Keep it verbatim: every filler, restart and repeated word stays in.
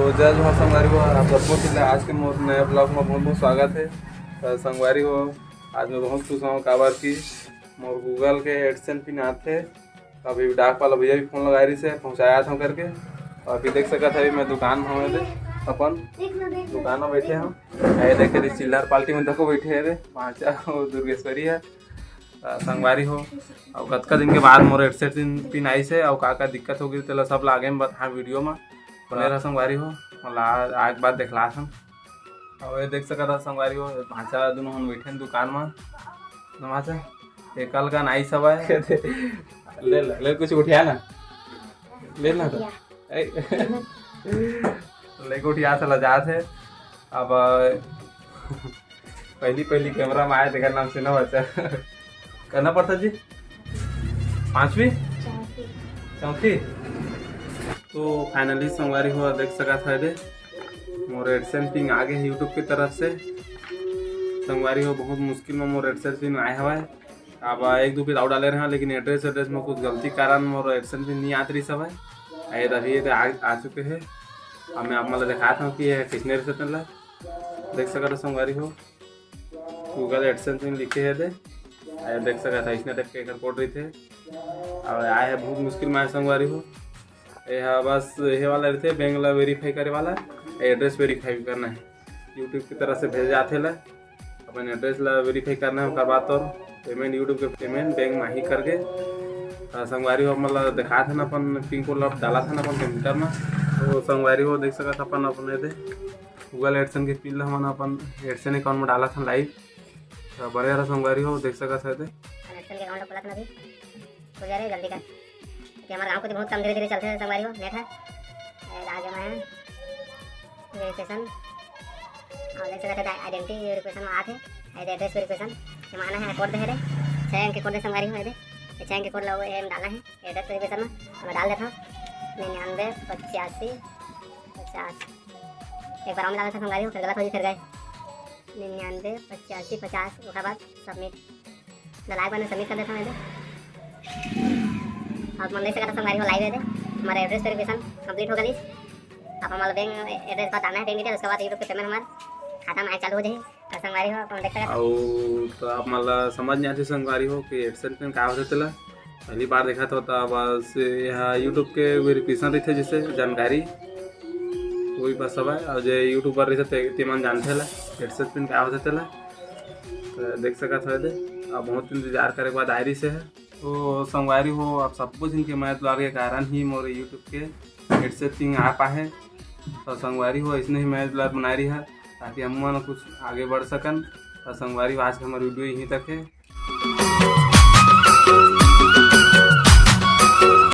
तो जय जोहार संगवारी हो, आप सबको फिर आज के मोर नया vlog में बहुत बहुत स्वागत है। तो संगवारी हो, आज मैं बहुत खुश हूँ, काबर कि मोर Google के AdSense पिन आथे। अभी डाक वाला भैया भी फोन लगाए रहिस हे, पहुँचाए आत हँव करके। और अभी देख सकत हव, अभी मैं दुकान में हँव, एदे अपन दुकान में बैठे हँव। ये देख, एदे चिल्लर पार्टी में देखो बैठे हे, एदे भांचा अउ दुर्गेश्वरी हे। अ, संगवारी हो, अउ कतका दिन के बाद मोर AdSense पिन आइस हे, अउ का का दिक्कत हो गे, तेला सब ला आगे में बताहूँ video में। बने रहा संगवारी हो, मोला आए के बाद देखलात हन। अउ ये देख सकत हव संगवारी हो, भांचा दुनों हन बैठे हन दुकान में। नमाचा, एकल का नाई सब आए। ले, ले, ले, कुछ उठिया ना, ले ना तो। ए, लेके उठिया चला जात हे। अब पहली पहली camera में आए, तेकर नाम से ना बचा। करना पड़ता जी, पांचवी, चौथी। तो finally संगवारी हो, देख सकत हव, एदे मोर AdSense पिन आगे हे YouTube के तरफ से। संगवारी हो, बहुत मुश्किल में मोर AdSense पिन आए हवय। अब एक दो पिन अउ डाले रहे, लेकिन address address में कुछ गलती कारण मोर AdSense पिन नहीं आत रहिस हवय। ये रही, ये आ, आ चुके हे। अब मैं आप मन ला देखात हँव कि ये कइसने रहिथे तेन ला। देख सकत हव संगवारी हो, Google AdSense में लिखे हे एदे। ये देख सकत हव, अइसने type के एकर code रहिथे। अब आए हे बहुत मुश्किल में आए संगवारी हो। ये हा बस ये वाला रहिथे, बैंक ला verify करे वाला, address verify करना हे। YouTube की तरफ से भेजे जाथे ला, अपन address ला verify करना हे, ओकर बाद तोर payment, YouTube के payment बैंक में ही करके। अ, संगवारी हो, हमन ला देखात हन, अपन pin code ला डालत हन अपन computer में। तो संगवारी हो, देख सकत हव, अपन, अपन एदे Google AdSense के पिन ला हमन अपन AdSense account में डालत हन live। तो बने रहा संगवारी हो, देख सकत हव एदे। AdSense के account ला खोलत हन अभी, खुल जा रे जल्दी कर। कि हमर गाँव कोती बहुत कम धीरे धीरे चलथे संगवारी हो, net ह। ए, आ गया मैं verification। अउ देख सकत हव identity verification में आथे, एदे address verification। एमा आना हे, code दे हे रे, छः अंक के code दे संगवारी हो, एदे। ये छः अंक के code ला वो एम डालना हे address verification में। अब मैं डाल देत हँव निन्यानवे पचासी पचास। एक बार अउ डालत हँव संगवारी हो, फिर गलत हो जी, फिर गए निन्यानवे पचासी पचास, ओकर बाद submit। डलाए के बाद मैं submit कर देत हँव एदे। अब मन देख सकत हव संगवारी हो, live एदे हमर address verification complete हो गइस। अब हमन ला बैंक address बताना हे, बैंक detail, उसके बाद YouTube के payment हमर खाता में आए चालू हो जाही। तो संगवारी हो, अपन देख सकत हव। अउ तो आप मन ला समझ नहीं आती संगवारी हो कि AdSense पिन का होथे तेला। पहली बार देखत हव तो बस ये हा YouTube के verification रहिथे, जैसे जानकारी वही बस हवय। अउ जे YouTuber रहिथे ते, ते मन जानथे ला AdSense पिन का होथे तेला। तो देख सकत हव एदे, अब बहुत इंतजार करे के बाद आए रहिस हे। तो संगवारी हो, आप सबो झन के मया दुलार के कारण ही मोर YouTube के AdSense पिन आ पाए हे। तो संगवारी हो, अइसने ही मया दुलार बनाए रहिहा, ताकि हम मन कुछ आगे बढ़ सकन। तो संगवारी हो, आज के हमर video यहीं तक हे।